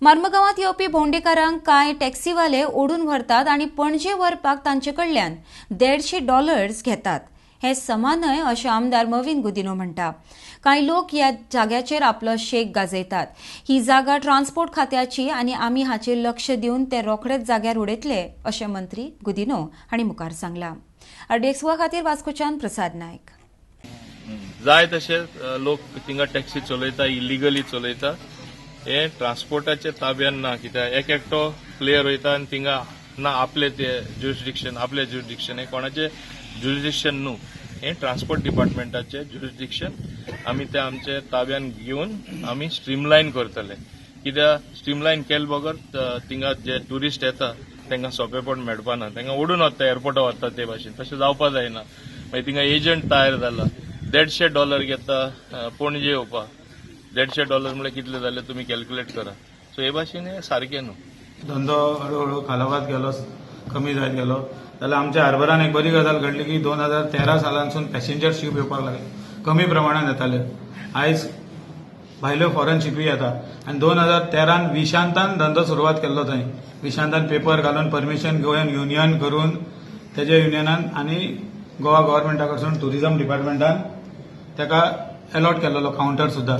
मार्मगांवांत येवपी भोंवडेकारांक कांय टॅक्सीवाले ओडून व्हरतात आनी पणजे व्हरपाक तांचे कडल्यान $150 घेतात. हे समा न्हय अशें आमदार मवीन गुदिन्हो म्हणटा. कांय लोक ह्या जाग्याचेर आपलो शेक गाजयतात. ही जागा ट्रान्सपोर्ट खात्याची आनी आमी हाचेर लक्ष दिवन ते रोखडेच जाग्यार उडयतले अशें मंत्री गुदिन्हो हांणी मुखार सांगलां. आरडीएक्स खातीर वास्कोच्यान प्रसाद नायक. जाय तशे लोक थिंगा टॅक्सी चलयता, इलिगली चलयता. हे ट्रान्सपोर्टाच्या ताब्यान ना, कित्याक एक एकटो प्लेयर वयता आनी थिंगा ना आपले ते ज्युरिस्डिक्शन, आपले ज्युरिस्डिक्शन, हे कोणाचे ज्युरिस्डिक्शन न्हू, हे ट्रान्सपोर्ट डिपार्टमेंटाचे ज्युरिस्डिक्शन. आमी ते आमचे ताब्यान घेवन आमी स्ट्रीमलायन करतले, कित्याक स्ट्रीमलायन केले बगर थिंगा जे ट्युरिस्ट येता तांकां सोंपेपण मेळपाना. तांकां ओडून वता, एअरपोर्टा वता ते भाशेन, तशें जावपा जायना. मागीर थिंगा एजंट तयार जाला, $150 घेता पणजे येवपाक. $150 म्हणल्यार कितले जाले तुमी कॅल्क्युलेट करा. सो हे भाशेन हे सारकें न्हू. धंदो हळूहळू खालावत गेलो, कमी जायत गेलो. जाल्यार आमच्या हार्बरान एक बरी गजाल घडली की 2013 सालांसून पॅसेंजर शीप येवपाक लागले. कमी प्रमाणात येताले, आयज भायल्यो फॉरन शिपी येता. आनी 2013 विशांतान धंदो सुरवात केल्लो. थंय विशांतान पेपर घालून, परमिशन घेवन, युनियन करून, तेज्या युनियनान आनी गोवा गव्हर्मेंटा कडसून टुरिझम डिपार्टमेंटान ताका अलॉट केल्लो कावंटर सुद्दां.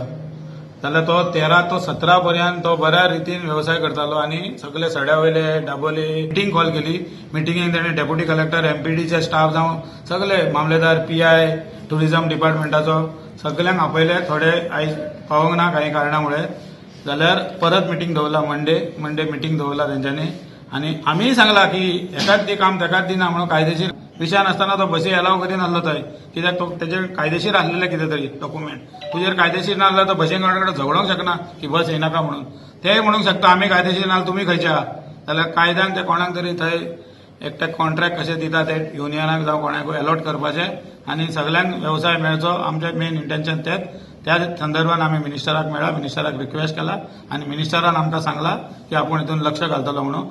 जाल्यार तो 13 तो 17 पर्यंत तो बऱ्या रितीन वेवसाय करतालो. आनी सगळे सड्या वयले, दाबोली मिटींग कॉल केली. मिटिंगेक तेणे डेप्युटी कलेक्टर, एमपीडीचे स्टाफ जावं सगळे मामलेदार, पीआय, टुरिझम डिपार्टमेंटाचो सगल्यांक आपयले. थोडे आयज पावोंक ना काही कारणा मुळे. जाल्यार परत मिटींग दवरला, मंडे मंडे मिटींग दवरला तेंच्यांनी. आनी आमीय सांगला की एकाच दी काम तेकाच दिना म्हणून. कायदेशीर विशय नासतना तो बसी एलाव करीनासलो थंय, कित्याक तो तेजे कायदेशीर आसलेले कितें तरी डॉक्युमेंट. तुजेर कायदेशीर ना जाल्यार तो बसीन कडेन झगडोंक शकना की बस येनाका म्हणून. ते म्हणूंक शकता आमी कायदेशीर ना, तुमी खंयच्या. जाल्यार कायद्यान ते कोणाक तरी थंय एकटे कॉन्ट्रॅक्ट कशें दिता ते युनियनाक जावं कोणाकूय अलॉट करपाचें आनी सगल्यांक वेवसाय मेळचो, आमचें मेन इंटेन्शन तेंच. त्या संदर्भात आमी मिनिस्टराक मेळ्ळा, मिनिस्टराक रिक्वेस्ट केला आनी मिनिस्टरान आमकां सांगला की आपूण हितून लक्ष घालतलो म्हणून.